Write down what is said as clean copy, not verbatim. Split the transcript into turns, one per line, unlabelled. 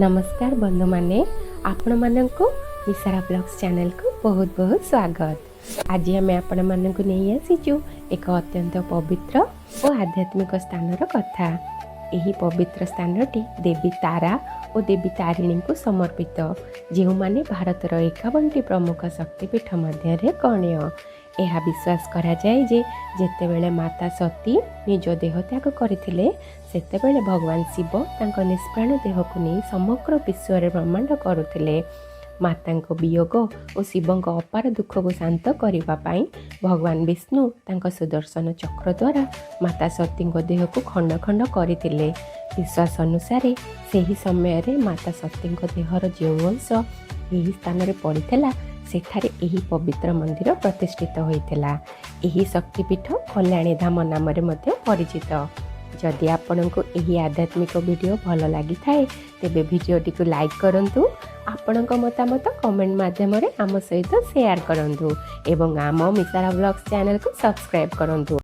ନମସ୍କାର ବନ୍ଧୁମାନେ, ଆପଣମାନଙ୍କୁ ମିଶାରା ବ୍ଲଗ୍ସ ଚ୍ୟାନେଲକୁ ବହୁତ ବହୁତ ସ୍ୱାଗତ। ଆଜି ଆମେ ଆପଣମାନଙ୍କୁ ନେଇ ଆସିଛୁ ଏକ ଅତ୍ୟନ୍ତ ପବିତ୍ର ଓ ଆଧ୍ୟାତ୍ମିକ ସ୍ଥାନର କଥା। ଏହି ପବିତ୍ର ସ୍ଥାନଟି ଦେବୀ ତାରା ଓ ଦେବୀ ତାରିଣୀଙ୍କୁ ସମର୍ପିତ, ଯେଉଁମାନେ ଭାରତର 51ଟି ପ୍ରମୁଖ ଶକ୍ତିପୀଠ ମଧ୍ୟରେ ଗଣ୍ୟ। ଏହା ବିଶ୍ୱାସ କରାଯାଏ ଯେ ଯେତେବେଳେ ମାତା ସତୀ ନିଜ ଦେହ ତ୍ୟାଗ କରିଥିଲେ, ସେତେବେଳେ ଭଗବାନ ଶିବ ତାଙ୍କ ନିଷ୍ପ୍ରାଣ ଦେହକୁ ନେଇ ସମଗ୍ର ବିଶ୍ୱରେ ଭ୍ରମଣ କରୁଥିଲେ। ମାତାଙ୍କ ବିୟୋଗ ଓ ଶିବଙ୍କ ଅପାର ଦୁଃଖକୁ ଶାନ୍ତ କରିବା ପାଇଁ ଭଗବାନ ବିଷ୍ଣୁ ତାଙ୍କ ସୁଦର୍ଶନ ଚକ୍ର ଦ୍ୱାରା ମାତା ସତୀଙ୍କ ଦେହକୁ ଖଣ୍ଡ ଖଣ୍ଡ କରିଥିଲେ। ବିଶ୍ୱାସ ଅନୁସାରେ, ସେହି ସମୟରେ ମାତା ସତୀଙ୍କ ଦେହର ଯେଉଁ ଅଂଶ ଏହି ସ୍ଥାନରେ ପଡ଼ିଥିଲା, ସେଠାରେ ଏହି ପବିତ୍ର ମନ୍ଦିର ପ୍ରତିଷ୍ଠିତ ହୋଇଥିଲା। ଏହି ଶକ୍ତିପୀଠ କଲ୍ୟାଣୀ ଧାମ ନାମରେ ମଧ୍ୟ ପରିଚିତ। ଯଦି ଆପଣଙ୍କୁ ଏହି ଆଧ୍ୟାତ୍ମିକ ଭିଡ଼ିଓ ଭଲ ଲାଗିଥାଏ, ତେବେ ଭିଡ଼ିଓଟିକୁ ଲାଇକ୍ କରନ୍ତୁ, ଆପଣଙ୍କ ମତାମତ କମେଣ୍ଟ ମାଧ୍ୟମରେ ଆମ ସହିତ ସେୟାର କରନ୍ତୁ ଏବଂ ଆମ ମିଶାରା ବ୍ଲଗ୍ସ ଚ୍ୟାନେଲକୁ ସବସ୍କ୍ରାଇବ୍ କରନ୍ତୁ।